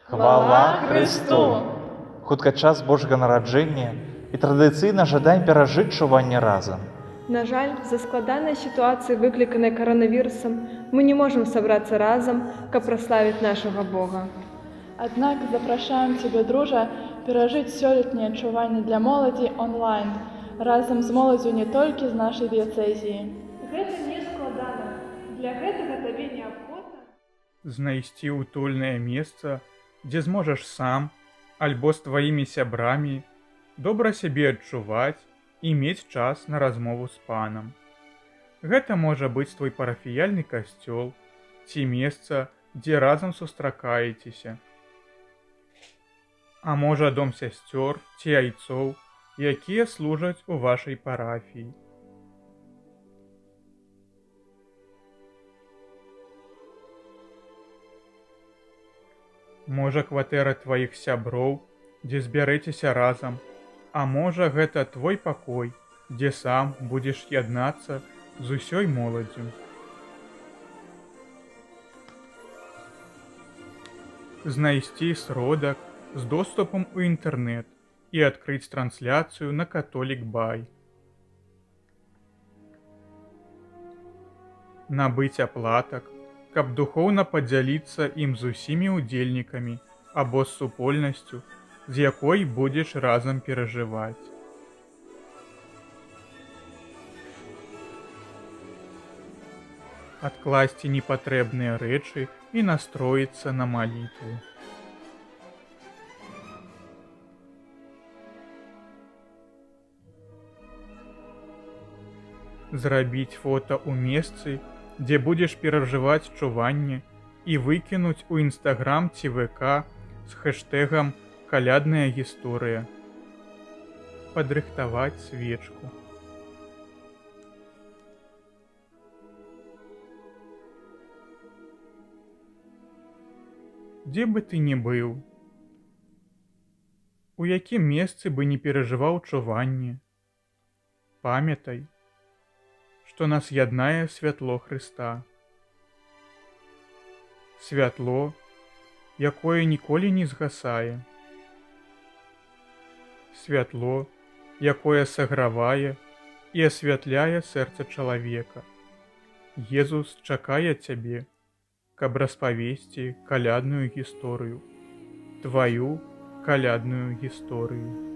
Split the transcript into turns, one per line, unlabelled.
Хвала Хрысту! Хутка час Божага нараджэння, і традыцыйна жадаем перажыць чуванне разам.
На жаль, з-за складанай сітуацыі, выкліканай каранавірусам, мы не можам сабрацца разам, каб праславіць нашага Бога.
Аднак запрашаем цябе, дружа, перажыць сёлетняе чуванне для моладзі онлайн разам з моладдзю не толькі з нашай дыяцэзіі.
Гэта не складана. Для гэтага табе неабходна
Знайсці утульнае месца, дзе зможаш сам альбо з тваімі сябрамі добра сябе адчуваць і мець час на размову з Панам. Гэта можа быць твой парафіяльны касцёл ці месца, дзе разам сустракаецеся. А можа, дом сясцёр ці айцоў, якія служаць у вашай парафіі. Можа, кватэра тваіх сяброў, дзе збярэцеся разам, а можа, гэта твой пакой, дзе сам будзеш яднацца з усёй моладдзю. Знайсці сродак з доступам у інтэрнэт і адкрыць трансляцыю на Католік Бай. Набыць аплатак, каб духоўна падзяліцца ім з усімі ўдзельнікамі або з супольнасцю, з якой будзеш разам перажываць. Адкласці непатрэбныя рэчы і настроіцца на малітву. Зрабіць фота ў месцы, дзе будзеш перажываць чуванне, і выкінуць у Інстаграм ці ВК з хэштэгам «Калядная гісторыя». Падрыхтаваць свечку. Дзе бы ты ні быў, у якім месцы бы не перажываў чуванне, памятай, што нас яднае святло Хрыста. Святло, якое ніколі не згасае. Святло, якое сагравае і асвятляе сэрца чалавека. Езус чакае цябе, каб распавесці калядную гісторыю, тваю калядную гісторыю.